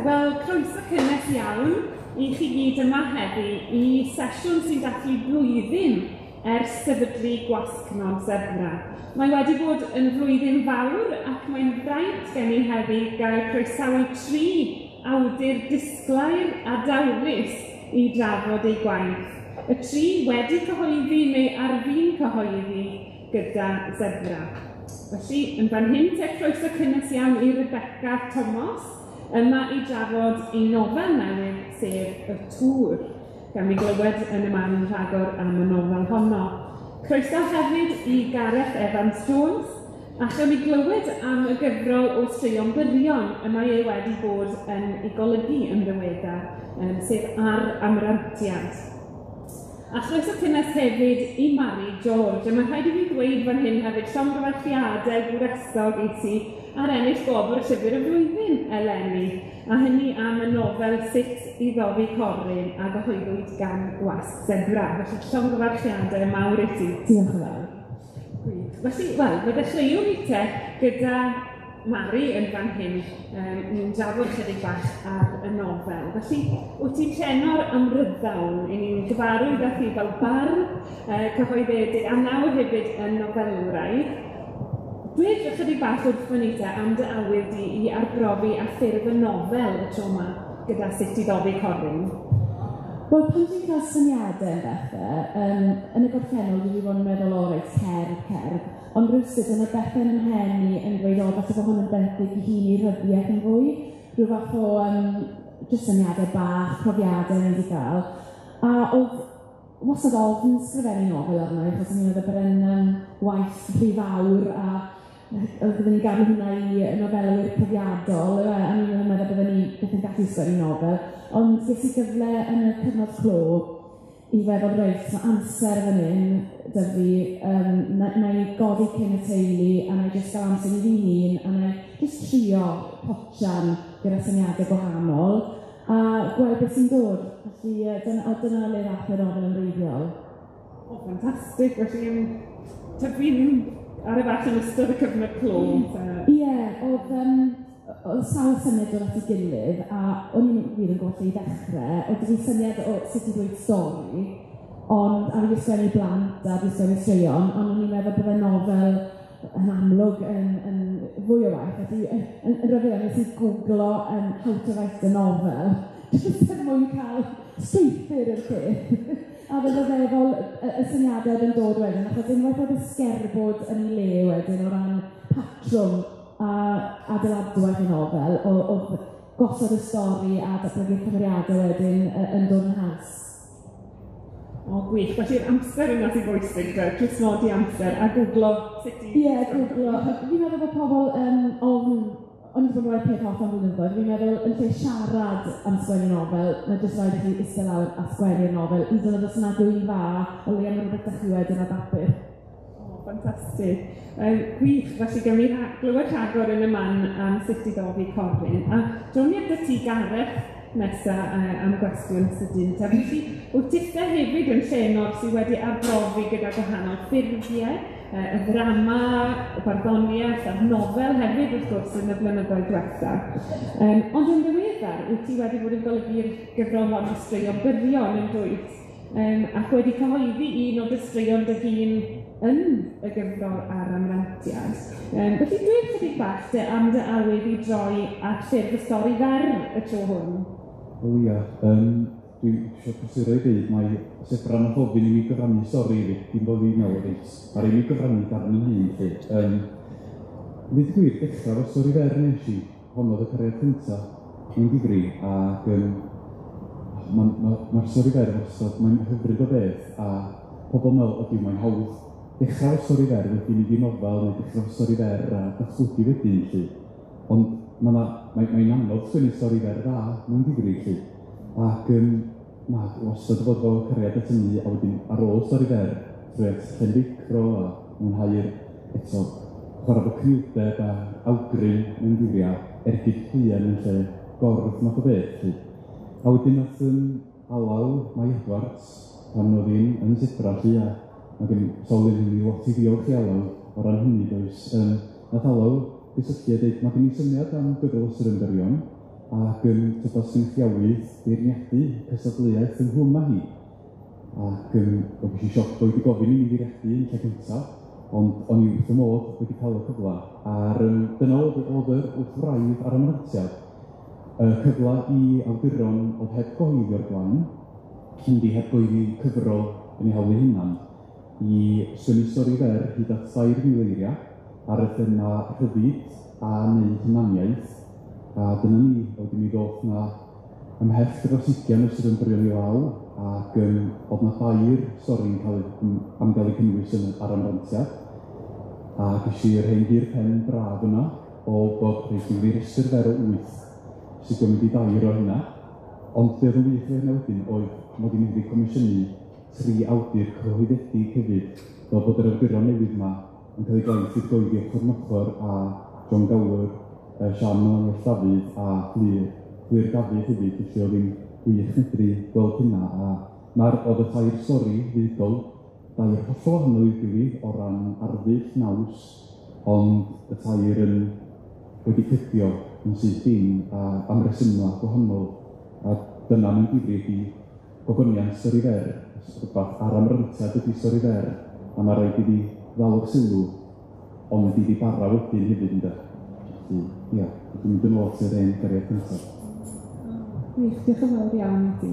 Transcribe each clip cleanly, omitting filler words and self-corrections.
Wel, croeso cynnes iawn i chi gyd yma heddi i sesiwn sy'n dathlu blwyddyn ers sefydlu Gwasg Non Zebra. Mae wedi bod yn flwyddyn fawr ac mae'n fraint gen i heddi gael croesawu tri awdur disglair a dawnus i drafod eu gwaith. Y tri wedi cyhoeddi neu ar fin cyhoeddi gyda Zebra. Felly, yn fan hyn te, croeso cynnes iawn i Rebecca Thomas, yma i drafod ei nofel newydd, sef Y Tŵr. Gawn ni glywed yn y man rhagor am y nofel honno. Croeso hefyd i Gareth Evans Jones, a chawn ni glywed am y gyfrol o straeon byrion y mae e wedi bod yn ei golygu yn ddiweddar, sef Ar Amrantiad. A chroeso cynnes hefyd i Mari George, a mae'n rhaid i fi ddweud fan hyn hefyd llongyfarchiadau gwresog i ti ar ennill gwobr Llyfr y Flwyddyn eleni, a hynny am y nofel Sut i Ddofi Corryn a gyhoeddwyd gan Wasg Zebra. Felly llongyfarchiadau mawr i ti. Diolch yn fawr. Gwych. Felly, wel, fe ddechreuwn ni te gyda Mari yn fan hyn, ni'n drafod chydig bach ar y nofel. Felly, wyt ti'n llenor amryddawn, i ni'n gyfarwydd â thi fel bardd cyhoeddedig, a nawr hefyd yn nofelwraig. Dweud ychydig bach wrthon ni te am dy awydd di i arbrofi a ffurf y nofel y tro yma gyda Sut i Ddofi Corryn. Wel, pan dwi'n cael syniadau am bethau, yn y gorffennol dwi wedi bod yn meddwl, o reit, cerdd, cerdd. Ond rywsut, oedd 'na bethe yn 'y mhen i yn dweud, o, falle bod hwn yn benthyg i hun i ryddiaith yn fwy. Rhyw fath o yym jyst syniadau bach, profiadau o'n i 'di gael. A oedd wastad ofn sgrifennu nofel arno i, achos o'n i'n meddwl bod e'n yym waith rhy fawr a byddwn i'n gadw hwnna i nofelwyr profiadol, yw e? O'n i ddim yn meddwl byddwn i byth yn gallu sgwennu nofel. Ond ges i gyfle yn y cyfnod clo i feddwl, reit, ma' amser fan hyn 'da fi, wna i godi cyn y teulu a wna i jyst gael amser i fi'n hun a wna i jyst trio potsian gyda syniadau gwahanol a gweld beth sy'n dod. Felly dyna, o, dyna le ddath y nofel yn wreiddiol. O, ffantastig. Felly, tyfu'n ar y bach yn ystod y cyfnod clo. Ie, oedd oedd sawl syniad dod at ei gilydd, a o'n i'n wir yn gwybod lle i ddechrau. Oedd 'da fi syniad o sut i ddweud stori, ond a fi 'di sgwennu blant a fi 'di sgwennu straeon, ond o'n i'n meddwl byddai nofel yn amlwg yn yn fwy o waith. Felly yn yn rhyfedd iawn, wnes i gwglo how to write a novel, jyst er mwyn cael strwythur i'r peth. A fe feddwl y syniadau oedd yn dod wedyn, achos unwaith oedd y sgerbwd yn ei le wedyn o ran patrwm a adeiladwaith y nofel, oedd gosod y stori a datblygu'r cymeriadau wedyn yn dod yn haws. O, gwych. Felly'r amser yna sy'n bwysig, de? Clustnodi amser a gwglo sut i... Ie, gwglo. Fi'n meddwl bod pobl yn ofn... O'n i 'di bod yn rhoi peth off am flynyddoedd. Fi'n meddwl yn lle siarad am sgwennu nofel, mae jyst rhaid i chi iste lawr a sgwennu'r nofel, hyd yn oed os nad yw'n dda, o leia ma' rywbeth 'da chi wedyn ar bapur. O, ffantastig. Gwych, felly gawn ni glywed rhagor yn y man am sut i ddofi corryn. A down ni atat ti, Gareth, nesa am gwestiwn sydyn. Ta felly, wyt tithe hefyd yn llenor sydd wedi arbrofi gyda gwahanol ffurfiau, y ddrama, y barddoniaeth a'r nofel hefyd, wrth gwrs, yn y blynyddoedd diwetha. Ond yn ddiweddar, wyt ti wedi bod yn golygu'r gyfrol hon o straeon byrion yn dwyt, ac wedi cyhoeddi un o dy straeon dy hun yn y gyfrol ar amrantiad. Felly dweud chydig bach te am dy awydd i droi at ffurf y stori fer y tro hwn. O ia, dwi eisiau prysuro i ddeud mai Zebra nath ofyn i mi gyfrannu stori i fi, dim bo' fi'n meddwl reit, ma' raid i mi gyfrannu darn yn hun 'lly. Ddeud y gwir, dechra efo stori fer nes i, hon oedd y cariad cynta mewn difri, ac ma'r stori fer wastad, mae'n hyfryd o beth, a pobl yn meddwl, ydy, mae'n hawdd dechrau efo stori fer, wedyn mynd i nofel, neu dechrau efo stori fer a datblygu wedyn 'lly. Ond ma' 'na, mae'n anodd sgwennu stori fer dda mewn difri 'lly. Ac na, wastad 'di bod efo cariad at hynny, a wedyn ar ôl stori fer, troi at llen feicro a mwynhau'r eto chwarae efo cnwdeb a awgrym mewn difri a ergyd pluen yn lle gordd math o beth 'lly. A wedyn nath Alaw Mai Edwards, pan oedd hi'n yn Zebra 'lly, a ma' gen sawl un i lot i ddiolch i Alaw o ran hynny does. Nath Alaw gysylltu a deud, ma' gen i syniad am gyfrol o straeon byrion. Ac tybed sy'n chiawydd beirniadu cystadleuaeth ynghlwm â hi. Ac wel, ges i sioc bod wedi gofyn i mi feirniadu yn lle cyntaf, ond o'n i wrth fy modd wedi cael y cyfle. A'r dyna oedd yr wrth wraidd ar amrantiad. Y cyfle i awduron oedd heb gyhoeddi o'r blaen, yndi heb gyhoeddi cyfrol yn eu hawl eu hunan, i sgwennu stori fer hyd at 3,000 eiriau ar y thema rhyddid a neu hunaniaeth. A dyna ni, a wedyn mi ddoth 'na ymhell dros 20 o sydd yn bwrio i law, ac oedd 'na dair stori'n cael eu am gael eu cynnwys yn ar amrantiad. A ges i'r hen gur pen braf yna o bod rhaid i fi restr fer o 8 sydd yn mynd i dair o hynna. Ond be oedd yn wych efo hynna wedyn oedd mod i'n mynd i comisiynu 3 awdur cyhoeddedig hefyd, fel bod yr awduron newydd yma yn cael eu gwaith i'r goeddi ochr yn ochr â John Gower, Siân Myfanwy Dafydd a Fflur Dafydd hefyd, felly oedd hi'n wych medru gweld hynna. A ma'r oedd y tair stori fuddugol, dair hollol wahanol i'w gilydd o ran arddull, naws, ond y tair yn wedi cydio yn syth bin a am resymau gwahanol. A dyna mewn difri ydi gogoniant stori fer, rhywbeth ar amrantiad ydi stori fer, a ma' raid iddi ddal o'ch sylw, ond iddi bara wedyn hefyd ynde. Felly, ia, dwi'n mynd yn ôl at yr hen gariad cyntaf. Gwych, diolch yn fawr iawn i ti.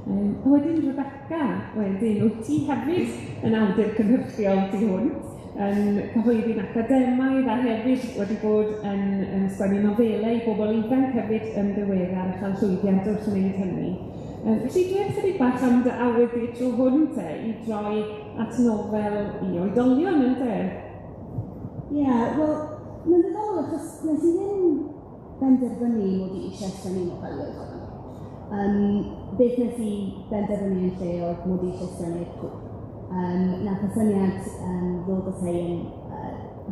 A wedyn Rebecca, wedyn, wyt ti hefyd yn awdur cynhyrchiol tu hwnt, yn cyhoeddi'n academaidd a hefyd wedi bod yn sgwennu nofelau i bobl ifanc hefyd yn ddiweddar a chael llwyddiant wrth wneud hynny. Felly dweud chydig bach am dy awydd di tro hwn te i droi at nofel i oedolion ynte? Ie, yeah, wel, mae'n ddiddorol achos nes i ddim benderfynu mod i eisiau sgwennu nofel i oedolion. Beth nes i benderfynu yn lle oedd mod i eisiau sgwennu'r cwp. Nath y syniad ddod at ei yn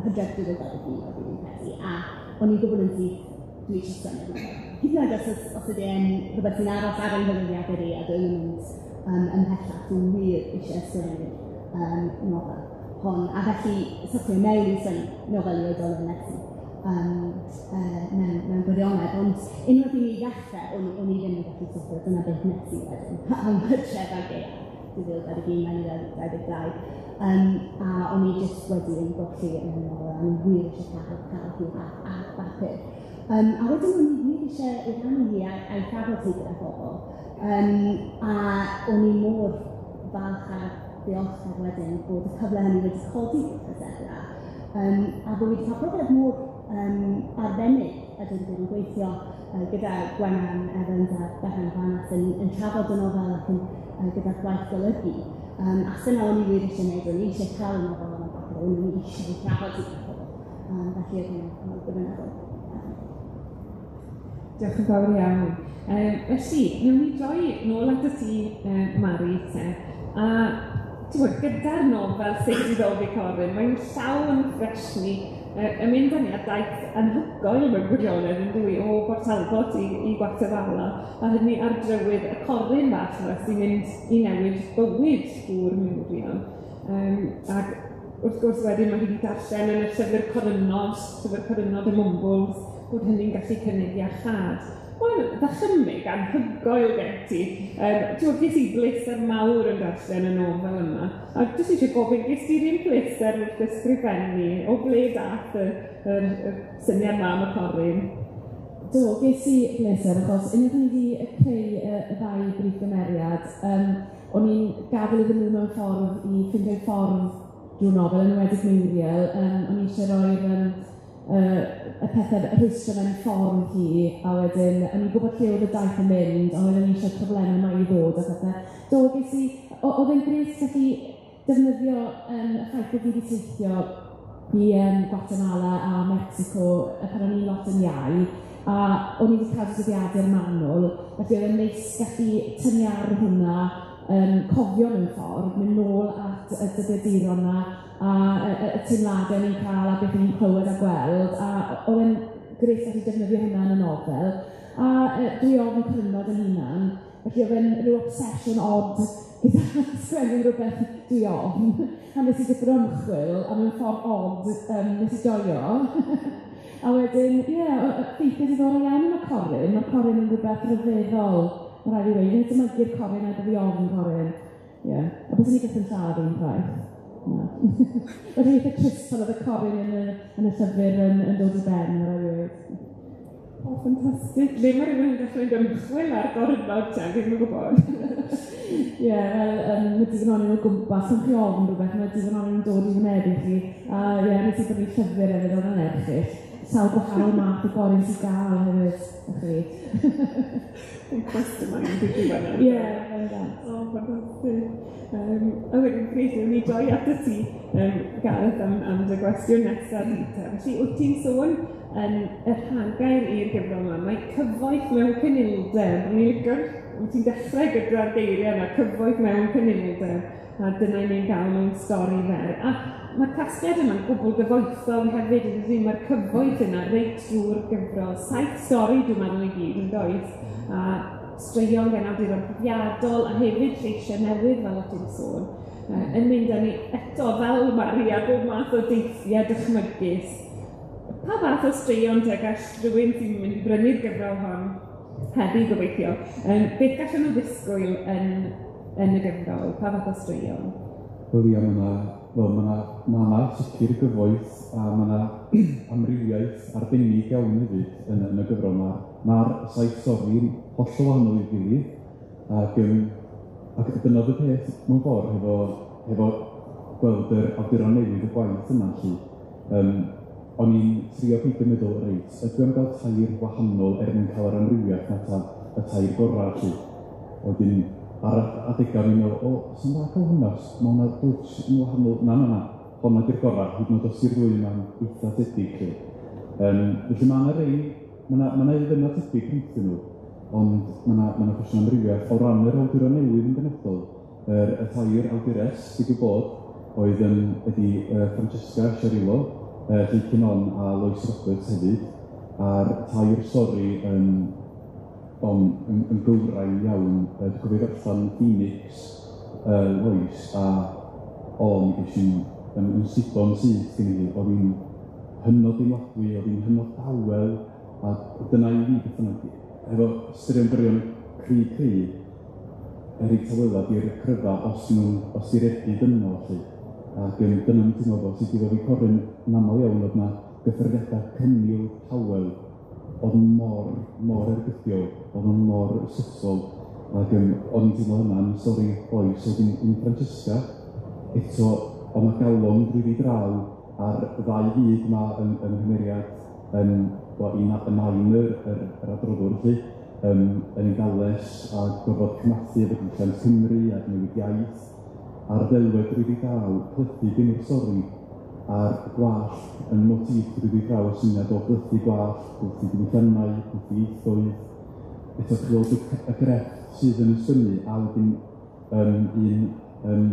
hydref 2021 oedd i'n credu, a o'n i'n gwybod yn syth dwi eisiau sgwennu'r nofel. Hyd yn oed os ydy e'n rhywbeth sy'n aros ar ein nghyfrifiadur i a dwi'n mynd ymhellach, dwi'n wir eisiau sgwennu'r nofel hon. A felly syrthio mewn i sgwennu nofel i oedolion nes i mewn gwirionedd. Ond unwaith i mi ddechrau, o'n i ddim yn gallu stopio, dyna beth nes i wedyn, am hydref a gaeaf 2021 mewn i 2022. A o'n i jyst wedi ymgolli yn y nofel, a o'n i wir eisiau cael hi ar bapur. A wedyn o'n i wir eisiau ei rannu hi a'i thrafod hi gyda phobl. A o'n i mor falch a diolchgar wedyn bod y cyfle hynny wedi codi gyda Zebra. A bod wedi cael profiad mor arbennig a dwi wedi bod yn gweithio gyda Gwennan Evans a Bethan Gwanas yn trafod y nofel ac yn gyda'r gwaith golygu. A dyna o'n i wir eisiau gwneud, o'n i eisiau cael y nofel yma bapur, o'n i eisiau ei thrafod hi gyda phobl. Felly oedd hynny'n gyfynebol. Diolch yn fawr iawn. Felly, newn ni droi nôl atat ti, Mari, te. A ti'n gwybod, gyda'r nofel Sut i Ddofi Corryn, mae'n llawn ffresni, yn mynd â ni ar daith anhygoel mewn gwirionedd yn dywi, o Bort Talbot i Guatemala, a hynny ar drywydd y corryn bach yma sy'n mynd i newid bywyd gŵr Muriel. Ac wrth gwrs wedyn mae hi wedi darllen yn y llyfr Corynnod, llyfr Corynnod y Mwmbwls, bod hynny'n gallu cynnig iachâd. Wel, ddychymyg anhygoel gen ti. Ti'n gwybod, ges i bleser mawr yn darllen y nofel yma. A jyst eisiau gofyn, ges ti'r un pleser wrth ysgrifennu? O ble dath y syniad 'ma am y corryn? Do, ges i bleser, achos unwaith o'n i wedi creu y ddau brif gymeriad, o'n i'n gadael iddyn nhw mewn ffordd i ffindio'u ffordd drwy'r nofel, yn enwedig Muriel. O'n i eisiau roi'r y pethau, y rhwystrau mewn ffordd hi, a wedyn o'n i'n gwybod lle oedd y daith yn mynd, ond wedyn o'n i eisiau problemau yma i ddod a pethau. Do, ges i, oedd e'n grêt gallu defnyddio y ffaith bod fi wedi teithio i Guatemala a Mexico pan o'n i'n lot yn iau, a o'n i wedi cadw dyddiadur manwl, felly oedd e'n neis gallu tynnu ar hwnna, cofio mewn ffordd, mynd nôl at y dyddiaduron yma, a y teimladau ni'n cael a beth ni'n clywed a gweld, a oedd e'n grêt gallu defnyddio hwnna yn y nofel. A dwi ofn crynnod yn hunan, felly oedd e'n rhyw obsesiwn od gyda sgwennu rhywbeth dwi ofn. A nes i dipyn o ymchwil, a mewn ffordd od, nes i joio. A wedyn, ie, ffeithiau diddorol iawn am y coryn. Mae'r coryn yn rhywbeth rhyfeddol, mae rhaid i weud. Fi'n dychmygu'r coryn a fi ofn coryn. Ie. A byswn i byth yn lladd un chwaith. Na. Roedd hi'n eitha trist pan oedd y coryn yn y llyfr yn dod i ben, mae rhaid i weud. O, ffantastig. Le mae rhywun yn gallu mynd ymchwil ar gorynod te, fi ddim yn gwybod. Ie, wel, mae digon ohonyn nhw o gwmpas, pan chi ofn rhywbeth, mae digon ohonyn nhw'n dod i wynebu chi. A ie, nes i brynu llyfr hefyd, oedd yn erchyll. Sawl gwahanol math o goryn sydd gael hefyd, a chi. Quest y mind i ti fan'na. Ie, bendant. O, ffantastig. A wedyn, Chris, ewn ni droi atat ti, Gareth, am dy gwestiwn nesaf di te. Felly, wyt ti'n sôn yn y rhagair i'r gyfrol yma, mae cyfoeth mewn cynildeb. O'n i'n licio'r, wyt ti'n dechrau gyda'r geiriau yna, cyfoeth mewn cynildeb, a dyna ni'n gael mewn stori fer. A mae'r casgliad yma'n gwbl gyfoethog hefyd, yn dydi? Mae'r cyfoeth yna reit drwy'r gyfrol. 7 stori, dwi'n meddwl, i gyd, yn does? A straeon gan awduron profiadol, a hefyd lleisiau newydd, fel o't ti'n sôn, yn mynd â ni eto, fel Mari, a bob math o deithiau dychmygus. Pa fath o straeon te gall rhywun sy'n mynd i brynu'r gyfrol hon heddi gobeithio, beth gallan nhw ddisgwyl yn y gyfrol? Pa fath o straeon? Wel ia, ma' 'na sicr gyfoeth a ma' 'na amrywiaeth arbennig iawn hefyd yn y gyfrol 'ma. Ma'r 7 stori'n hollol wahanol i'w gilydd, ac dyna oedd y peth mewn ffordd hefo gweld yr awduron newydd y gwaith yma 'lly. O'n i'n trio peidio meddwl, reit, ydw i am gael tair wahanol er mwyn cael yr amrywiaeth na ta y tair gorau 'lly. Wedyn ar adegau o'n i'n meddwl, o, sy'n dda cael hwnna, ma' hwnna dwtsh yn wahanol. Na, na, na, honna 'di'r gorau, hyd yn oed os 'di'r ddwy yma'n eitha tebyg 'lly. Felly ma' 'na rei, ma' 'na elfennau tebyg rhwngthyn nhw, ond ma' 'na ffasiwn amrywiaeth. O ran yr awduron newydd yn benodol, y tair awdures, digwydd bod, oedd yn ydi Francesca Cirillo, Lleucu Non a Lois Roberts hefyd, a'r tair stori yn gywrain iawn. Dwi'n cofio darllen Phoenix, Lois, a mi ges i'n yn suddo'n syth gen i. Oedd hi'n hynod deimladwy, oedd hi'n hynod dawel, a dyna i fi beth bynnag, efo straeon byrion cry cry, y rhei tawela 'di'r cryfa os di'r ergyd yno 'lly. Ac dyna ni'n teimlo fo, sydd wedi coryn yn aml iawn, oedd 'na gyffyrddiadau cynnil tawel oedd mor, mor ergydiol, oedd yn mor ysysol, ac o'n i'n teimlo hynna yn stori Lois. Wedyn yn Francesca, eto, oedd 'na galon drwyddi draw a'r ddau fyd 'ma yng nghymeriad, yn nain yr adroddwr 'lly, yn Eidales a gorfod cymathu efo diwylliant Cymru a newid iaith, a'r ddelwedd drwyddi draw, plethu gyn i'r stori, a'r gwallt yn motif drwyddi draw, y syniad o blethu gwallt, plethu diwylliannau, plethu ieithoedd, eto chi weld y grefft sydd yn y sgwennu, a wedyn un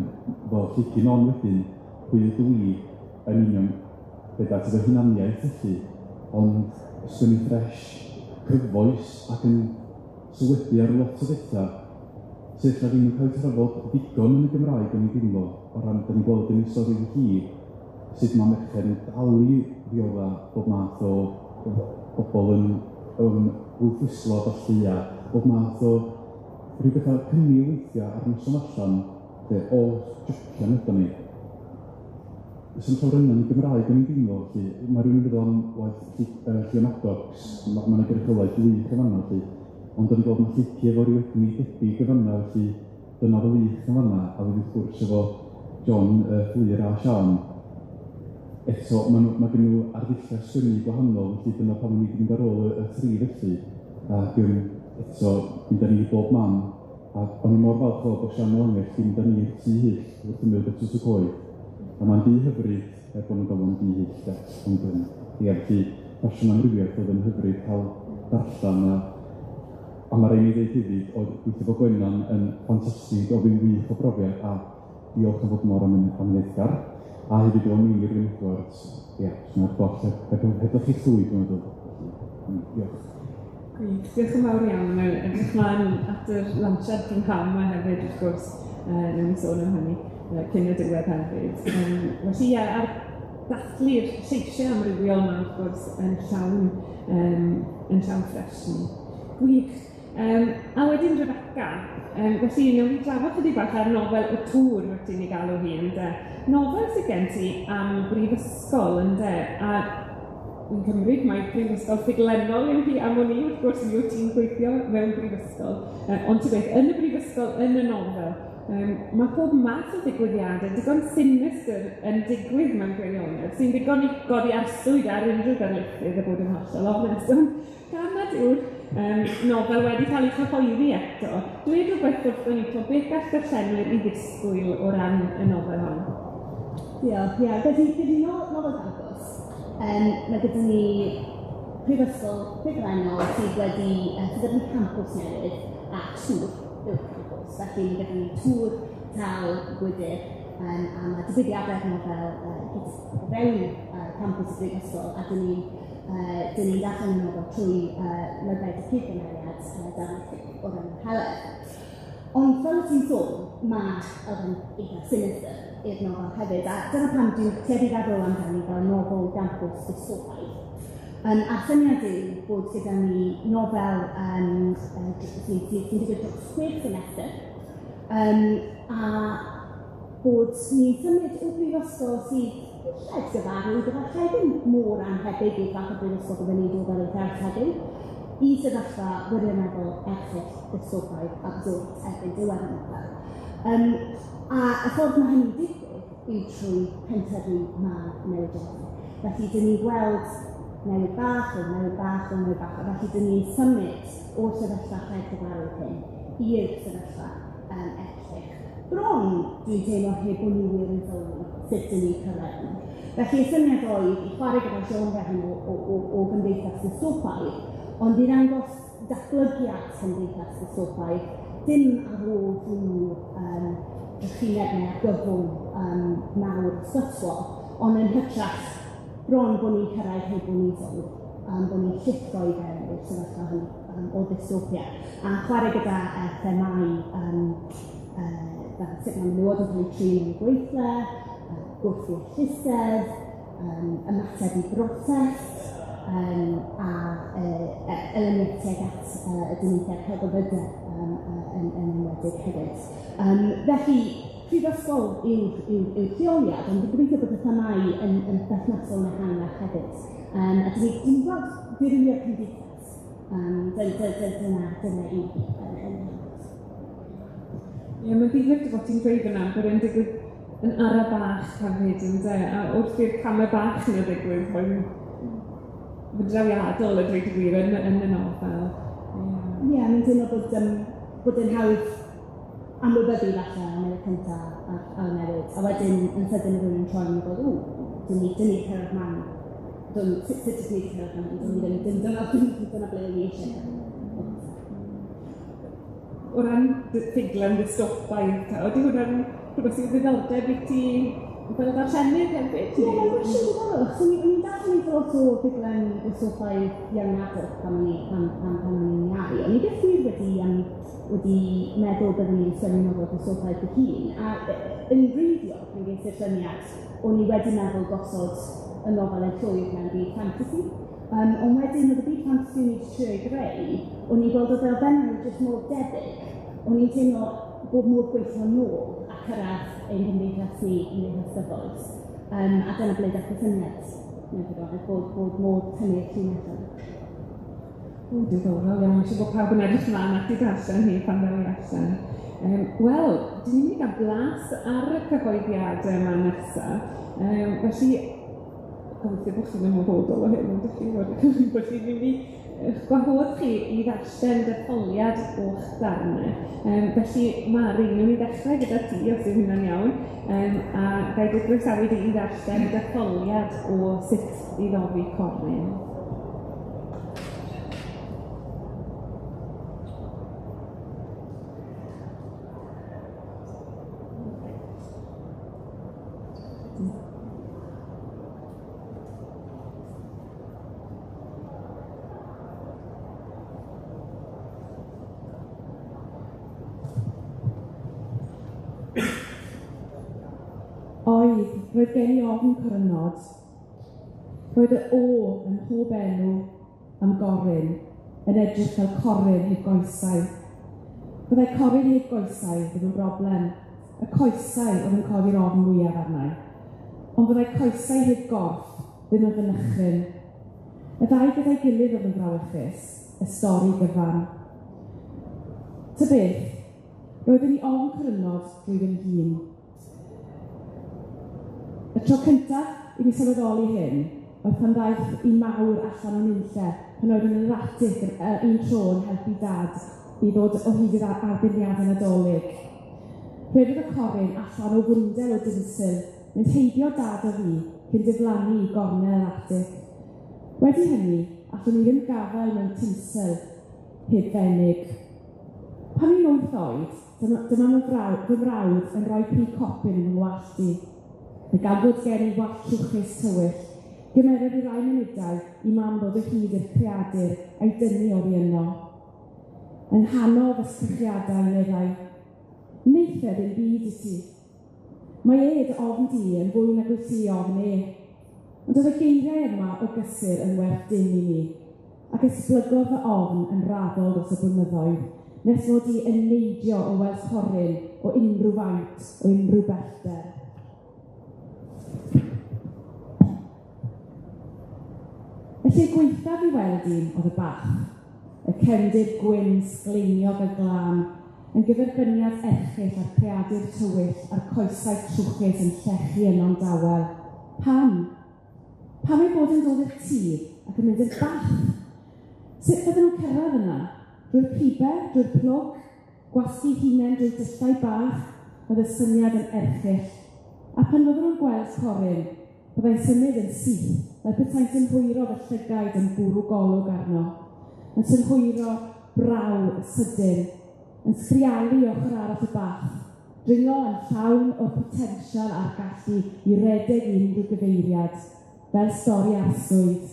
fel Lleucu Non wedyn, pwy ydw i yn union be daeth efo hunaniaeth felly, ond sgwennu ffresh, cyfoes ac yn sylwebu ar lot o bethau sydd ella ddim yn cael eu trafod ddigon yn y Gymraeg yn ei deimlo, o ran, da ni'n gweld yn ei stori hi, sut mae merched yn dal i ddiodda bob math o bobl yn wrthwyslo a ballu, a bob math o rhyw bethau cynnil weithiau ar noson allan, lle, o, jocian ydyn ni. Sy'n llawer yna yn y Gymraeg yn ei deimlo, felly, mae rhywun yn meddwl am waith Llio Maddox, mae yna gynrychiolaeth wych yn fan'na, felly, ond da ni'n gweld mae Lleucu efo ryw egni debyg yn fan'na, felly dyna fo wych yn fan'na, a wedyn wrth gwrs efo John, Fflur a Siân. Eto, mae gen nhw arddulliau sgwennu gwahanol, felly dyna pam o'n i wedi mynd ar ôl y tri felly, ac eto, mynd â ni i bob man, a o'n i mor falch o bod Siân Melangell wedi mynd â ni i'r tŷ hyll wrth ymyl Betws y Coed. A mae'n dŷ hyfryd, er bod nhw'n galw o'n dŷ hyll, de. Ond ie, felly, ffasiwn amrywiaeth oedd yn hyfryd cael darllen, a ma' raid mi ddeud hefyd, oedd gweithio efo Gwenan yn ffantastig, oedd hi'n wych o brofiad, a diolch am fod mor amyneddgar, a hefyd efo Meinir Wyn Edwards, ie, sy'n goll heb chi llwy, dwi'n meddwl. Diolch. Gwych, diolch yn fawr iawn. Mae'n edrych mlaen at yr lansiad prynhawn yma hefyd, wrth gwrs, newn ni sôn am hynny cyn y diwedd hefyd. Felly ie, a'r dathlu'r lleisiau amrywiol yma, wrth gwrs, yn llawn, yn llawn ffresni. Gwych. A wedyn Rebecca, felly wnawn ni drafod chydig bach ar nofel Y Tŵr, wyt ti'n ei galw hi, ynde? Nofel sydd gen ti am brifysgol, ynde? A yn cymryd mae prifysgol ffuglennol yw hi am wn i, wrth gwrs, mi wyt ti'n gweithio mewn brifysgol. Ond ti beth, yn y brifysgol, yn y nofel, mae pob math o ddigwyddiadau digon sinistr yn digwydd mewn gwirionedd, sy'n ddigon i godi arswyd ar unrhyw ddarlithydd a bod yn hollol onest. Ond gan nad yw'r nofel wedi cael ei chyhoeddi eto, dweud rhywbeth wrthon ni, to, beth gall darllenwyr i ddisgwyl o ran y nofel hon? Diolch, ie. Gyda nofel campus, mae gyda ni prifysgol ffuglennol sydd wedi sefydlu campws newydd a tŵr yw'r campws. Felly mae gyda ni tŵr tal gwydr, a mae digwyddiadau'r nofel o fewn campws y brifysgol, a dyn ni'n darllen y nofel trwy lygaid y prif gymeriad darlithydd o'r enw Heledd. Ond fel ti'n sôn, mae elfen eitha sinister i'r nofel hefyd, a dyna pam dwi'n tueddu feddwl amdani fel nofel gampws dystopaidd. A'r syniad yw bod gyda ni nofel sy'n digwydd dros 6 semester, a bod ni'n symud o brifysgol sydd lled gyfarwydd, efallai ddim mor annhebyg i'r fath o brifysgol byddwn ni'n dod ar ei thraws heddiw, i sefyllfa wirioneddol erchyll dystopaidd abswrd erbyn diwedd y nofel. A y ffordd mae hynny'n digwydd yw trwy pentyrru mân newidiadau. Felly, dyn ni'n gweld newid bach, o newid bach, o newid bach, a felly dyn ni'n symud o'r sefyllfa lled gyfarwydd hyn i'r sefyllfa erchyll. Bron, dwi'n teimlo heb bod ni wir yn sylwi sut dyn ni'n cyrraedd yno. Felly y syniad oedd i chwarae gyda'r genre hyn o gymdeithas dystopaidd, ond i ddangos datblygiad cymdeithas dystopaidd, dim ar ôl rhyw drychineb neu argyfwng mawr ysgytwol, ond yn hytrach bron bod ni'n cyrraedd heb bod ni'n sylwi, bod ni'n llithro i fewn i'r sefyllfa hynny o dystopia. A chwarae gyda themâu fel sut mae menywod yn cael eu trin yn y gweithle, gwrth-ieithusedd, ymateb i brotest, a elyniaeth tuag at y dyniaethau celfyddydau yn enwedig hefyd. Felly, prifysgol yw'r lleoliad, ond dwi'n gobeithio bod y themâu yn berthnasol yn ehangach hefyd. A dyn ni'n gweld dirywio cymdeithas. Dyna yw. Ie, mae'n ddifyr dy fod ti'n dweud fyna bod e'n digwydd yn ara bach hefyd, ynde? A wrth i'r camau bach yna ddigwydd, mae'n drawiadol a dweud y gwir yn y nofel. Ie, mae'n teimlo bod yn hawdd amlwbyddu falle am newid cyntaf a'r newid. A wedyn yn sydyn rhywun yn troi yn gwybod, o, dyn ni cyrraedd man. Sut ydyn ni cyrraedd man? Dyna ble ni eisiau. O ran ffuglen dystopaidd, ydy hwnna'n rhywbeth sy'n ddiddordeb i ti fel darllenydd hefyd? Ie, mae'n gwestiwn diddorol. Achos o'n i'n darllen eitha lot o ffuglen dystopaidd young adult pan o'n i'n iau. O'n i byth wir wedi meddwl byddwn i'n sgwennu nofel dystopaidd fy hun. A yn wreiddiol, pan ges i'r syniad, o'n i wedi meddwl gosod y nofel yn llwyr mewn byd fantasy. Ond wedyn, oedd y byd fantasy o'n i wedi trio ei greu, o'n i'n gweld oedd elfennau jyst mor debyg. O'n i'n teimlo bod modd gweithio nôl a cyrraedd ein cymdeithas ni, cymdeithas gyfoes. A dyna ble daeth y syniad, mewn gwirionedd, bod modd tynnu'r llinell yna. O, diddorol iawn. Mae'n siŵr bod pawb yn edrych ymlaen at ei darllen hi pan ddaw hi allan. Wel, dyn ni'n mynd i gael blas ar y cyhoeddiadau yma nesaf. Felly, gobeithio bod chi'n ymwybodol o hyn, ond ydych chi'n gwybod, felly fi'n mynd i eich gwahodd chi i ddarllen detholiad o'ch darnau. Felly, Mari, wnawn ni ddechrau gyda ti, os yw hynna'n iawn, a ga i dy groesawu di i ddarllen detholiad o Sut i Ddofi Corryn. Oedd roedd gen i ofn corynod. Roedd y O ym mhob enw am goryn yn edrych fel coryn heb goesau. Byddai coryn heb goesau ddim yn broblem. Y coesau oedd yn codi'r ofn mwyaf arna i. Ond byddai coesau heb gorff ddim yn fy nychryn. Y ddau gyda'i gilydd oedd yn frawychus, y stori gyfan. Ta beth, roeddwn i ofn corynod drwy fy hun. Y tro cyntaf i mi sylweddoli hyn oedd pan ddaeth un mawr allan o'n nunlle pan oeddwn yn yr atig un tro yn helpu dad i ddod o hyd i'r addurniadau Nadolig. Rhedodd y coryn allan o fwndel o dinsil, mynd heibio dad a fi cyn diflannu i gornel yr atig. Wedi hynny, allwn i ddim gafael mewn tinsel heb fenig. Pan i'n 8 oed, dyma, dyma fy mrawd yn rhoi pry copyn yn fy ngwallt i. A gan fod gen i wallt trwchus tywyll, gymerodd i rai munudau i mam ddod o hyd i'r creadur a'i dynnu oddi yno. Yng nghanol fy sgrechiadau, meddai, Wneith e ddim byd i ti. Mae e dy ofn di yn fwy nag wyt ti ofn e. Ond oedd y geiriau yma o gysur yn werth dim i mi, ac esblygodd fy ofn yn raddol dros y blynyddoedd, nes mod i yn neidio o weld coryn o unrhyw faint, o unrhyw bellter. Y lle gwaethaf i weld un oedd y bath. Y cefndir gwyn, sgleiniog a glân, yn gyferbyniad erchyll â'r creadur tywyll a'r coesau trwchus yn llechu yno'n dawel. Pam? Pam ei bod yn dod i'r tŷ ac yn mynd i'r bath? Sut fydden nhw'n cyrraedd yna? Drwy'r pibe? Drwy'r plwg? Gwasgu hunain drwy dyllau bach? Oedd y syniad yn erchyll. A pan fydden nhw'n gweld Corin, byddai'n symud yn syth, fel petai'n synhwyro fy llygaid yn bwrw golwg arno, yn synhwyro braw sydyn, yn sgrialu ochr arall y bath, dringo yn llawn o'r potensial a'r gallu i redeg i unrhyw gyfeiriad, fel stori arswyd.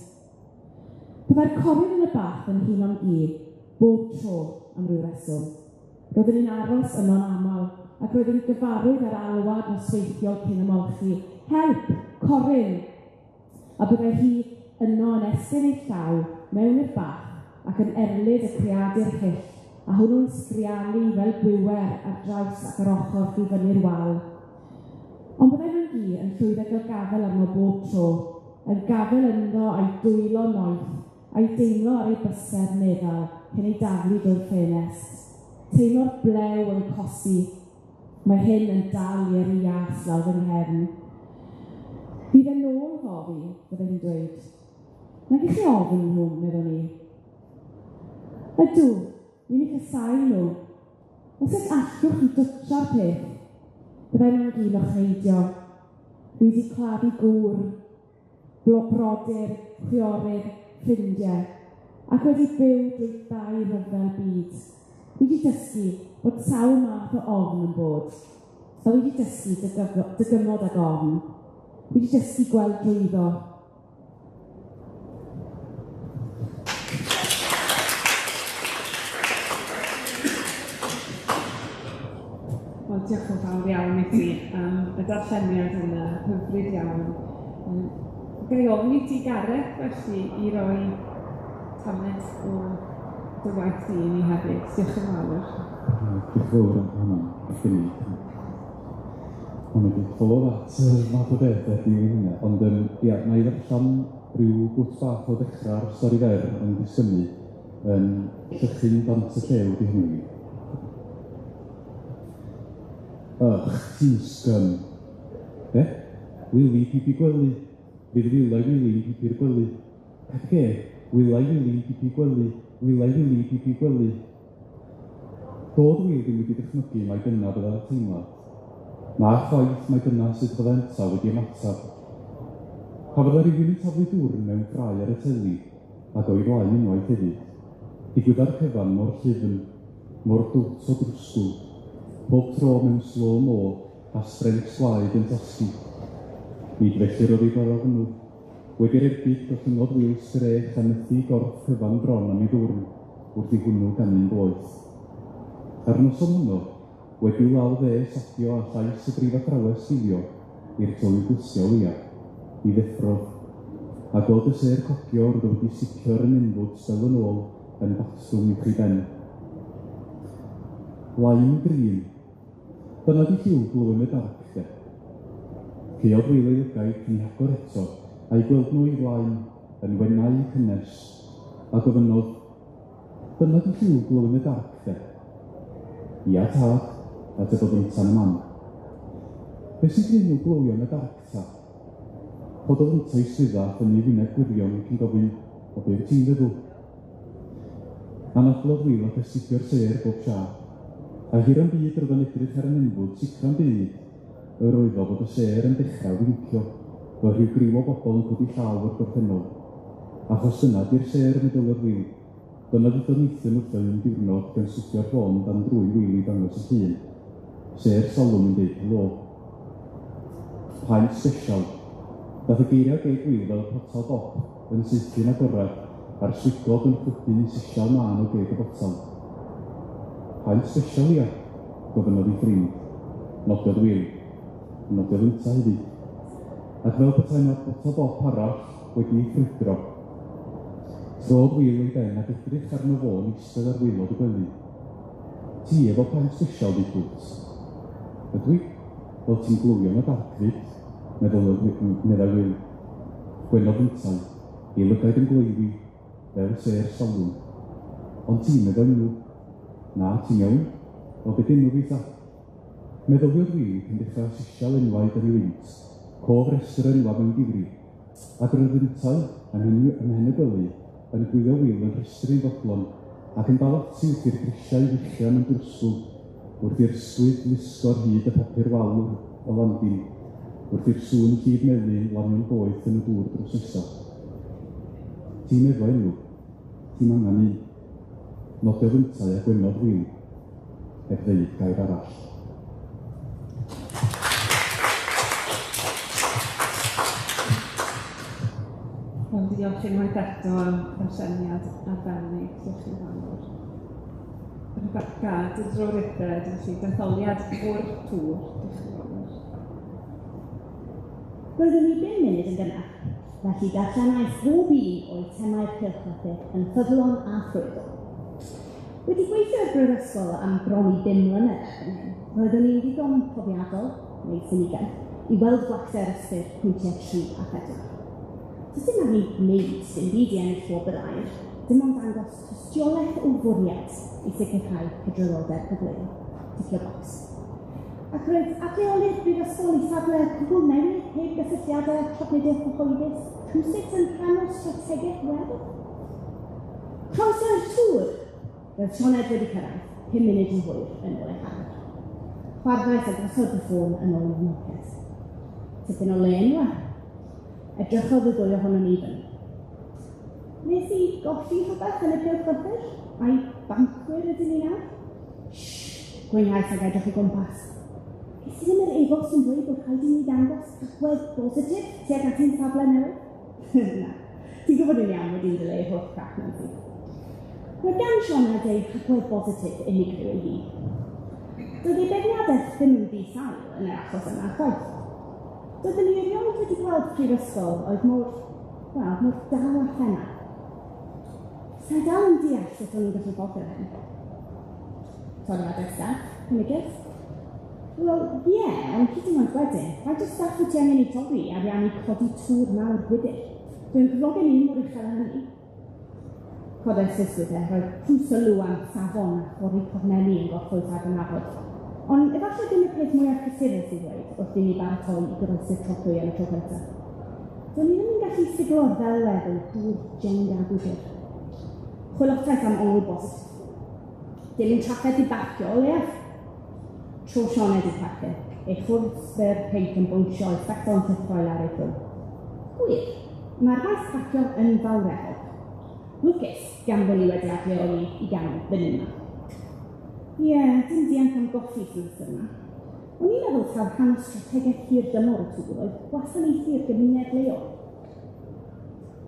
Byddai'r coryn yn y bath yn huno'n gi, bob tro, am ryw reswm. Roeddwn i'n aros yno'n aml, ac roeddwn i'n gyfarwydd â'r alwad nosweithiol cyn ymolchi, Help! Coryn! A byddai hi yno yn estyn ei llaw mewn i'r bath ac yn erlid y creadur hyll, a hwnnw'n sgrialu fel gwiwer ar draws ac ar ochr i fyny'r wal. Ond byddai fy nghi yn llwyddo gael gafael arno bob tro, yn gafael ynddo a'i dwylo noeth, a'i deimlo ar ei bysedd meddal cyn ei daflu drwy'r ffenest. Teimlo'r blew yn cosi. Mae hyn yn dal i yrru ias lawr fy nghefn. Bydd e'n ôl fory, byddai hi'n dweud. Nag i chi ofn nhw, meddwn i. Ydw, wi'n eu casáu nhw. Os oes allwch chi dwtsio'r peth, byddai mam-gu'n ochneidio. Wi 'di claddu gŵr, brodyr, chwiorydd, ffrindiau, ac wedi byw drwy ddau ryfel byd. Wi 'di dysgu bod sawl math o ofn yn bod, a wi 'di dysgu dygymod ag ofn. Wi 'di dysgu gweld drwyddo. Wel, diolch yn fawr iawn i ti am y darlleniad yna, hyfryd iawn. Ga i ofyn i ti, Gareth, felly, i roi tamed o dy waith di i ni hefyd. Diolch yn fawr. Diolch yn fawr am hwnna. Ond wedi dod at y math o beth wedi hynna. Ond ia, na i ddarllen rhyw gwt bach o ddechrau'r stori fer yn disgynnu yn Llychyn Dant y Llew di hynny. Ych, ti'n scum. Be? Wili pipi gwely. Fydd Wilai Wili'n pipi'r gwely. Peth ge? Wilai Wili'n pipi gwely. Wilai Wili'n pipi gwely. Dodd Wil ddim wedi dychmygu mai dyna fydda'r teimlad. Na chwaith mai dyna sut fydda ynta wedi ymateb. Pa fydda rywun yn taflu dwrn mewn ffrae ar y teli, ac o'i flaen unwaith hefyd. Digwydda'r cyfan mor llyfn, mor dwt o drwsgwl. Pob tro mewn slo-mo a strencs gwaed yn tasgu. Nid felly roedd ei foddodd hwnnw. Wedi'r ergyd, gollyngodd Wil sgrech a nythu gorff cyfan bron am ei ddwrn wrth i hwnnw ganu'n boeth. A'r noson honno, wedi i'w law dde sathio a llais y brifathrawes gilio, i'r to i'w glustia o leia, mi ddeffrodd, a gweld y sêr cogio roedd o wedi sipio'r nenfwd sel yn ôl yn batrwm uwch ei ben. Lime green. Dyna 'di lliw glow in the dark, de. Caeodd Wil ei lygaid cyn eu hagor eto, a'u gweld nhw o'i flaen, yn wenau cynnes, a gofynnodd, Dyna 'di lliw glow in the dark, de? Ia, tad, atebodd ynta'n y man. Be sy'n gwneud nhw glowio yn y dark, ta? Cododd yntau swyddfa a thynnu wyneb gwirion cyn gofyn, O be wyt ti'n feddwl? Anadlodd Wil ac astudio'r sêr bob siâp. A hiro'n byd yr oedd o'n edrych ar y nenfwd, sicra'n byd yr oedd o fod y sêr yn dechrau wincio, fel rhyw griw o bobl yn codi llaw o'r gorffennol. Achos dyna 'di'r sêr, meddyliodd Wil. Dyna ddudodd Nathan wrtho i un diwrnod gan swpio'r ffôn dan drwyn Wil i ddangos y llun. Sêr Salwm yn deud helo. Paent sbesial. Dath y geiriau geg Wil fel potel dop yn saethu'n agored a'r swigod yn chwydu'n sisial mân o geg y botel. Paent sbesial, ia? gofynnodd ei ffrind. Nodiodd Wil. Nodiodd yntau hefyd. Ac fel petai 'na botel dop arall wedi ei ffrwydro. Trodd Wil ei ben ac edrych arno fo yn eistedd ar waelod y gwely. Ti efo paent sbesial 'fyd dwt? Ydw i? Wel ti'n glowio yn y dark 'fyd, meddyliodd meddai Wil. Gwenodd yntau, ei lygaid yn gloywi, fel sêr salwm. Ond ti'm efo enw. Na, ti'n iawn. Wel be' 'di enw fi ta? Meddyliodd Wil cyn dechrau sisial enwau dan ei wynt, cof restr o enwau mewn difri. Ac yr oedd yntau, ym mhen ym mhen y gwely, yn gwylio Wil yn rhestru'n fodlon, ac yn dal ati wrth i'r grisiau wichian yn drwsgl, wrth i'r ysgwydd lusgo ar hyd y papur wal y landin, wrth i'r sŵn llif melyn lanio'n boeth yn y dŵr drws nesa. Ti'm efo enw. Ti'm angan un. Nodiodd yntau a gwenodd Wil, heb ddeud gair arall. Wel, diolch unwaith eto am ddarlleniad arbennig, diolch yn fawr. Rebecca, dy dro rithed, felly detholiad o'r tŵr, diolch yn fawr. Roeddwn i bum munud yn gynnar, felly darllenais bob un o eitemau'r cylchlythyr yn ffyddlon a thrwyadl. Wedi gweithio i'r Brifysgol am bron i bum mlynedd erbyn hyn, roeddwn i'n ddigon profiadol, neu sinigaidd, i weld gwacter ystyr pwyntiau 3 a 4. Does dim angen gwneud dim byd i ennill gwobr aur, dim ond dangos tystiolaeth o fwriad i sicrhau cydraddoldeb cyfleoedd. Ticio bocs. Ac roedd adleoli'r Brifysgol i safle cwbl newydd heb gysylltiadau trafnidiaeth cyhoeddus rhywsut yn rhan o'r strategaeth werdd. Croeso i'r tŵr! Roedd Sioned wedi cyrraedd, pum munud yn hwyr yn ôl ei harfer. Chwarddais a gosod fy ffôn yn ôl yn fy mhoced. Tipyn o le yndyw e? Edrychodd y ddwy ohonon ni i fyny. Nes i golli rhywbeth yn y cylchlythyr? Ai bancwyr ydyn ni nawr? Shh! Gwenais ac edrych o gwmpas. Ges i ddim yr e-bost yn dweud bod rhaid i ni ddangos agwedd bositif tuag at ein safle newydd? Na. Ti'n gwybod yn iawn mod i'n dileu holl crap Nansi. Roedd gan Sioned ei hagwedd bositif unigryw ei hun. Doedd ei beirniadaeth ddim yn ddi-sail yn yr achos yma chwaith. Doeddwn i erioed wedi gweld prifysgol oedd mor, wel, mor dal a thena. Sa i dal yn deall sut o'n i'n gallu fforddio hyn. Toriadau staff, cynigais. Wel, ie, yeah, ond hyd yn oed wedyn, faint o staff wyt ti angen ei torri i ariannu codi tŵr mawr gwydr? Dwi'n cyflogau ni mor uchel â hynny. Codais ysgwydd e, roedd pw sylw am safon a thorri corneli yn gorffwys ar fy nhafod. Ond efallai ddim y peth mwyaf cysurus i ddweud wrth i mi baratoi i groesi'r trothwy am y tro cyntaf. Do'n i ddim yn gallu siglo'r ddelwedd o dŵr Jenga gwydr. Chwilotais am ongl bositif. Dim yn trafferth i barcio o leiaf. Tro Sioned i'r parcio, ei chwrs byr pinc yn bownsio a'i sbectol yn llithro i lawr ei thrwyn. Gwir, mae'r maes parcio yn fawreddog. Lwcus, gan bo' ni wedi adleoli i ganol fan yma. Ie, dim dianc am goffi wythnos yma. O'n i'n meddwl taw rhan o strategaeth hir dymor y tŵr oedd gwasanaethu'r gymuned leol.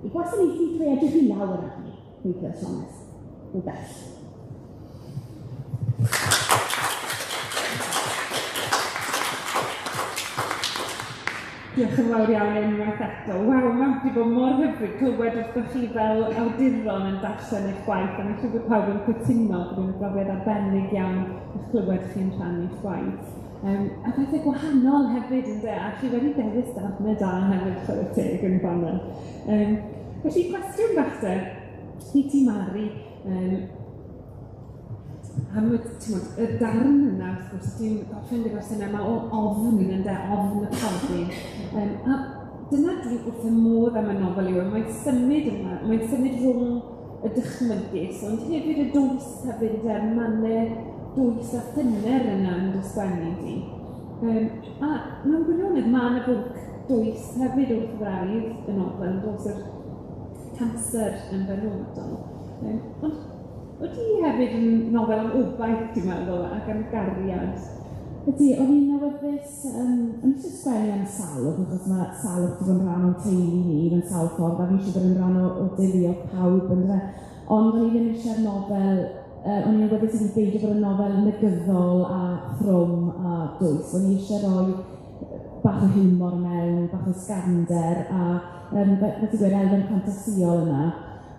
I gwasanaethu trwy edrych i lawr arni, pwyntiodd Sioned. O bell. Diolch yn fawr iawn unwaith eto. Waw, mae wedi bod mor hyfryd clywed wrthoch chi fel awduron yn darllen eich gwaith, a mi'n siŵr bod pawb yn cytuno bod yn brofiad arbennig iawn eich clywed chi'n rhannu'ch gwaith. A pethau gwahanol hefyd, ynde, a chi wedi dewis darnau da hefyd, chwarae teg yn fanna. Felly, cwestiwn bach te, i ti Mari, am y, timod, y darn yna, wrth gwrs, ti'n gorffen gyda'r syniad yma o ofn, ynde, ofn y coddi. A dyna dwi wrth y modd am y nofel yw, mae'n symud yma, mae'n symud rhwng y dychmygus, ond hefyd y dwys hefyd, ynde, mannau dwys a thyner yna yn dy sgwennu di. A mewn gwirionedd, mae yna bwnc dwys hefyd wrth wraidd y nofel, yn does, yr canser yn benodol. Ond ydy hi hefyd yn nofel am obaith, ti'n meddwl, ac am gariad? Ydy, o'n i'n awyddus, o'n i eisiau sgwennu am salwch, achos mae salwch wedi bod yn rhan o'n teulu ni mewn sawl ffordd, a fi eisiau bod yn rhan o deuluoedd pawb, yndyfe. Ond o'n i ddim eisiau'r nofel, o'n i'n awyddus iddi beidio bod yn nofel negyddol a thrwm a dwys. O'n i eisiau rhoi bach o hiwmor mewn, bach o ysgafnder, a fel ti'n gweud, elfen ffantasïol yna.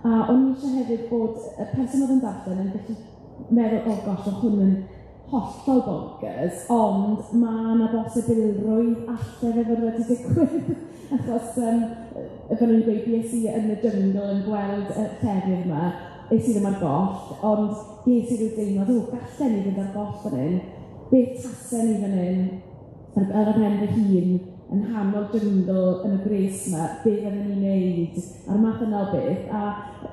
A o'n i eisiau hefyd bod y person oedd yn darllen yn gallu meddwl, oh gosh, oedd hwn yn hollol bonkers, ond mae yna bosibilrwydd alle fe fod wedi digwydd. Achos, fel o'n i'n gweud, bues i yn y jyngl yn gweld y llefydd yma, es i ddim ar goll, ond ges i ryw deimlad, o, gallen ni fynd ar goll fan hyn, beth tasen ni fan hyn, ar y pen fy hun, yn nghanol jyngl yn y gwres yma, be fydden ni'n neud, a'r math yna o beth, a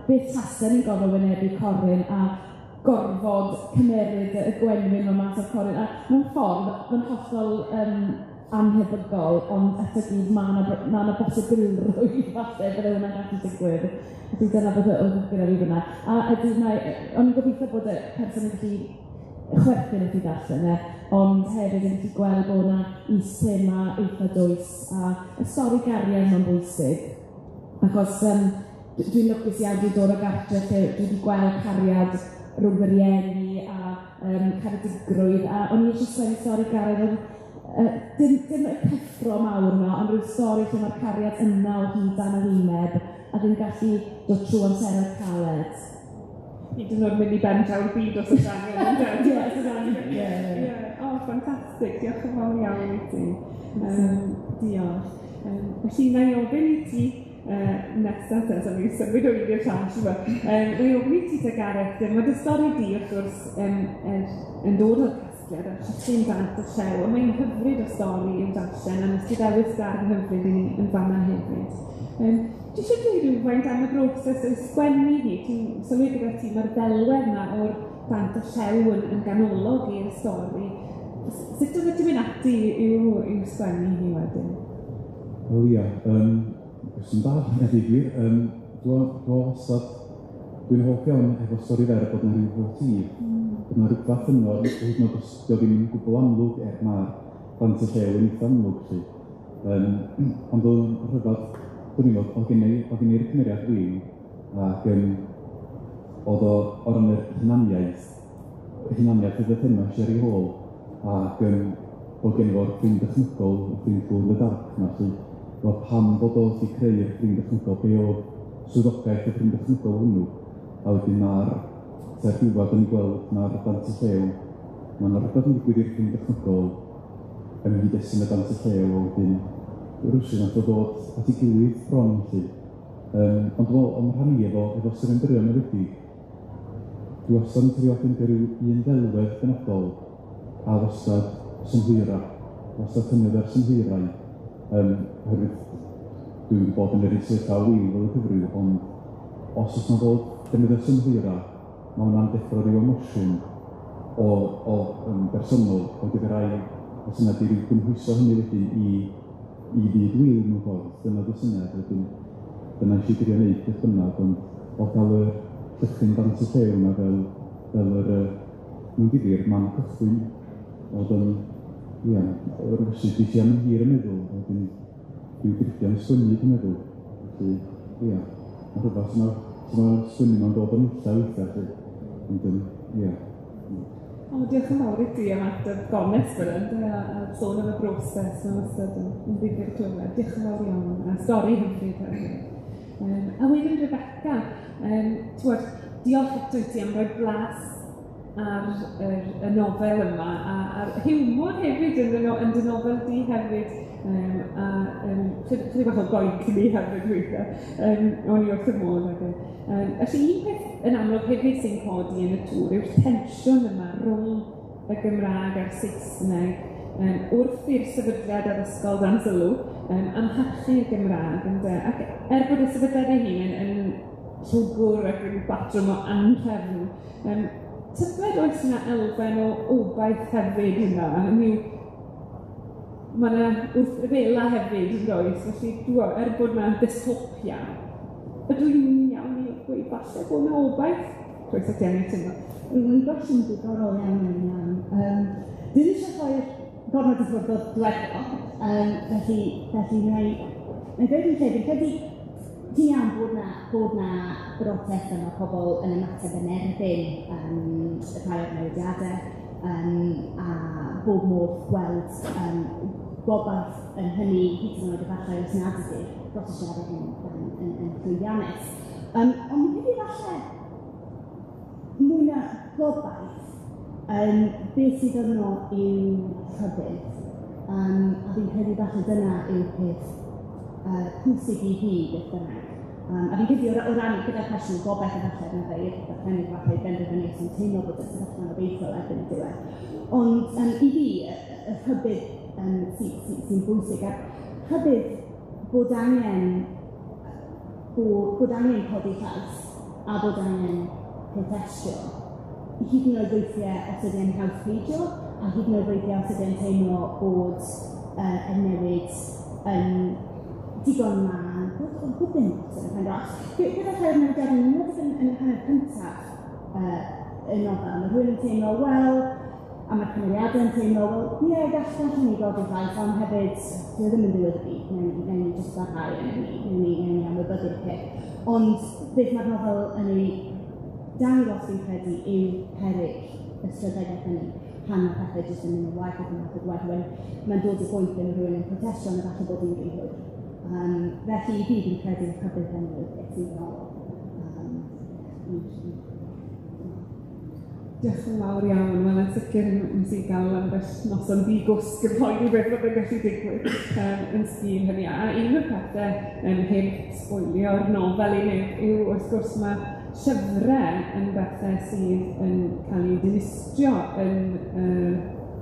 beth tasen ni'n gorfod wynebu Corryn a gorfod cymeryd y gwenwyn mewn math o'r Corryn, a mewn ffordd, mae'n hollol anhebygol, ond eto gyd, mae yna bosibilrwydd falle bydde hwnna'n gallu digwydd. Felly dyna beth oedd gyda fi fyna. A ydy, o'n i'n gobeithio bod y person yn gallu chwerthin wrth i ddarllen e, ond hefyd yn gallu gweld bod yna is-thema eitha dwys, a y stori gariad ma'n bwysig, achos dwi'n lwcus iawn dwi'n dod o gartre lle dwi wedi gweld cariad rhwng fy rhieni a caredigrwydd, a o'n i eisiau sgwennu stori gariad oedd dim y cyffro mawr yma, ond rhyw stori lle mae'r cariad yna o hyd dan y wyneb a dwi'n gallu dod trwy amseroedd caled. Hyd yn oed mynd i ben draw'r byd os oes angen. Ie, os oes angen. Ie. O, ffantastig. Diolch yn fawr iawn i ti. Diolch. Felly, na i ofyn i ti nesaf te, so mi'n symud o un i'r llall. Na i ofyn i ti te, Gareth, mae dy stori di, wrth gwrs, yn dod o'r casgliad a'r llythy'n dant y llew, a mae'n hyfryd o stori i'w darllen, a nes ti ddewis darn hyfryd i ni yn fanna hefyd. Ti eisiau dweud rhywfaint am y broses o'i sgwennu hi? Ti'n sylwi gyda ti, mae'r ddelwedd yma o'r dant y llew yn ganolog i'r stori. Sut oeddet ti'n mynd ati i'w sgwennu hi wedyn? Wel ia, cwestiwn da, a deud gwir. Dwi wastad, dwi'n hoff iawn efo stori fer bod yna rhyw motif, bod yna rhywbeth yno, hyd yn oed os dio ddim yn gwbl amlwg, er mae'r dant y llew yn eitha amlwg, lly. Ond oedd yn rhyfedd, dwi'n meddwl, oedd gen i'r cymeriad Wyn, ac oedd o o ran yr hunaniaeth oedd y thema eisiau ei hôl, ac oedd gen i fo'r ffrind dychmygol, y ffrind glow in the dark yma, lly. Wel, pam bod o wedi creu'r ffrind dychmygol, be oedd swyddogaeth y ffrind dychmygol hwnnw, a wedyn mae'r tua'r diwedd yn gweld mae'r dant y llew, mae yna rhywbeth yn digwydd i'r ffrind dychmygol yng nghyd-destun y dant y llew, a wedyn rywsut nath o ddod at ei gilydd bron, lly. Ond dwi'n meddwl, o'n rhan i efo straeon byrion enwedig, dwi wastad yn trio ffindio ryw un ddelwedd benodol a wastad synhwyra, wastad tynnu ar synhwyrau, oherwydd dwi wedi bod yn yr un sefyllfa wir fel y cyfryw, ond os oes 'na fod defnyddio synhwyra, mae hwnna'n deffro ryw emosiwn o bersonol, ond gyda rai y syniad i ryw gymhwyso hynny wedyn i fyd wir mewn ffordd, dyna di'r syniad wedyn, dyna nes i drio wneud beth bynnag, ond o gael y llychlyn dant y llew yna fel yr mewn difyr man cychwyn, oedd yn, ia, rywsut nes i am hir yn meddwl, a wedyn dwi'n gripio'n sgwennu dwi'n meddwl, felly, ia, ma' rhywbeth sy'n sgwennu ma'n dod o'n illa weithiau, felly, ond ia. O, O, diolch yn fawr i ti am ateb gonest fel yna, a sôn am y broses, mae'n wastad yn ddifyr clywed. Diolch yn fawr iawn, a stori hyfryd hefyd. A wedyn Rebecca, t'wod, diolch eto i ti am roi blas ar y nofel yma, a'r hiwmor hefyd yn dy nofel di hefyd, a chydig bach o goicni hefyd weithiau. O'n i wrth y modd ag e. Felly un peth yn amlwg hefyd sy'n codi yn y tŵr yw'r tensiwn yma rhwng y Gymraeg a'r Saesneg, wrth i'r sefydliad addysgol dan sylw amharchu'r Gymraeg, ynde? Ac er bod y sefydliad ei hun yn llwgwr ac yn batrwm o anhrefn, tybed oes yna elfen o obaith hefyd yna? Hynny yw, mae yna wrthryfela hefyd yn does, felly er bod yna dystopia, ydw i'n iawn i gweud falle bod yna obaith? Croeso ti am cytuno. Mae'n gwestiwn diddorol iawn iawn iawn. Dwi ddim eisiau rhoi'r gormod i ffwrdd o'r diweddglo, felly wna i dweud yn lle, fi'n credu ti'n iawn bod na brotest a mae pobl yn ymateb yn erbyn rhai o'r newidiadau, a bob modd gweld gobaith yn hynny, hyd yn oed efallai os nad ydy'r protestiadau hyn yn llwyddiannus. Ond fi'n credu falle mwy na gobaith, beth sydd yno yw rhyddid. A fi'n credu falle dyna yw'r peth pwysig i fi beth bynnag. A fi'n credu o ran gyda'r cwestiwn gobaith efallai, na fe i'r darllenydd falle i benderfynu os yn teimlo bod y sefyllfa'n obeithiol erbyn y diwedd. Ond i fi, y rhybudd sy'n bwysig, a rhybudd bod angen codi llais a bod angen protestio. Hyd yn oed weithiau os ydy e'n haws peidio, a hyd yn oed weithiau os ydy e'n teimlo bod y newid yn digon mân, bod ddim lot yn y kind of. Gyda rhai o'r newidiadau, yn enwedig yn y hanner cyntaf y nofel, mae rhywun yn teimlo, wel, a mae'r cymeriadau yn teimlo, wel, ie, gallwn ni godi llais, ond hefyd, dwi ddim yn ddiwedd y byd, newn ni jyst barhau, newn ni anwybyddu'r peth. Ond beth mae'r nofel yn ei dangos fi'n credu yw peryg y strategaeth hynny, pan mae pethau jyst yn mynd yn waeth ac yn waeth ac yn waeth, mae'n dod i bwynt lle mae rhywun yn protestio ond efallai bod hi'n rhy hwyr. Felly i fi fi'n credu'r rhybudd hynny yw'r peth sy'n ganolog. Diolch yn fawr iawn. Wel, yn sicr nes i gael ambell noson ddi-gwsg yn poeni beth fyddai'n gallu digwydd yn sgil hynny. A un o'r pethau heb sboilio'r nofel i neb yw, wrth gwrs, mae llyfrau yn bethau sydd yn cael eu dinistrio yn y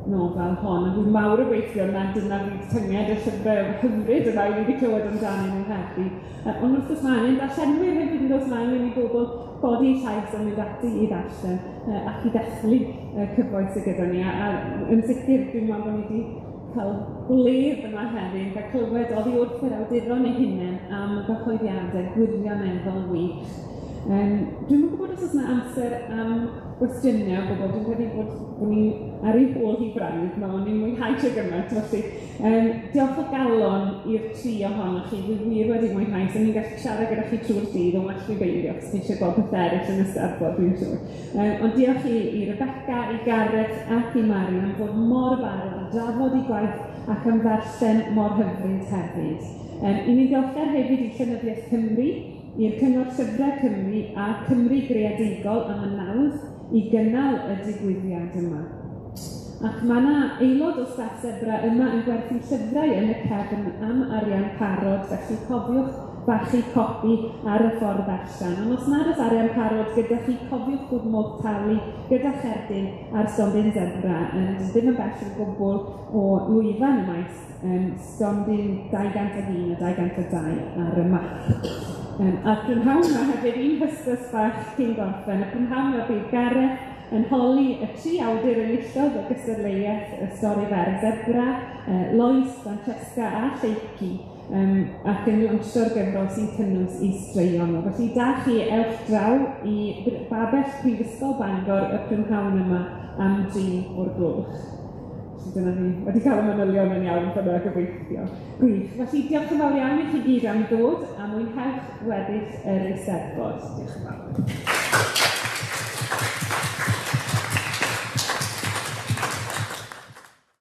nofel hon. A dwi'n mawr obeithio na dyna fydd tynged y llyfrau hyfryd yma i ni wedi clywed amdanyn nhw heddi. Ond wrth gwrs mae angen darllenwyr hefyd yn dod, mae angen i bobl godi llais a mynd ati i ddarllen ac i ddathlu cyfoes sydd gyda ni. A yn sicr dwi'n meddwl bod ni wedi cael gwledd yma heddi yn cael clywed oddi wrth yr awduron eu hunain am gyhoeddiadau gwirioneddol wych. Dwi'm yn gwybod os oes yna amser am gwestiynau o gwbl. Dwi'n credu bod ni ar ei hôl hi braidd, ma' o'n i'n mwynhau tro gymaint, felly diolch o galon i'r tri ohonoch chi, dwi wir wedi mwynhau, so ni'n gallu siarad gyda chi trwy'r dydd, ond well fi beidio, achos chi eisiau gweld pethau eraill yn y Steddfod, dwi'n siŵr. Ond diolch i Rebecca, i Gareth ac i Mari am fod mor barod i drafod eu gwaith ac am ddarllen mor hyfryd hefyd. I ni'n diolchgar hefyd i Llenyddiaeth Cymru, i'r Cyngor Llyfrau Cymru a Cymru Greadigol am y nawdd i gynnal y digwyddiad yma. Ac mae yna aelod o staff Zebra yma yn gwerthu llyfrau yn y cefn am arian parod, felly cofiwch bachu copi ar y ffordd allan. Ond os nad oes arian parod gyda chi, cofiwch bod modd talu gyda cherdyn ar stondin Zebra, yn ddim yn bell o gwbl o lwyfan y maes, stondin 201 a 202 ar y map. A prynhawn yma hefyd, un hysbys bach cyn gorffen, y prynhawn yma bydd Gareth yn holi y tri awdur enillodd y gystadleuaeth y stori fer Zebra, Lois, Francesca a Lleucu, ac yn lansio'r gyfrol sy'n cynnwys eu straeon nhw. Felly da chi, ewch draw i Babell Prifysgol Bangor y prynhawn yma am 3 o'r gloch. Felly dyna ni, wedi cael y manylion yn iawn fyna gobeithio. Gwych. Felly diolch yn fawr iawn i chi gyd am ddod a mwynhewch weddill yr Eisteddfod. Diolch yn fawr.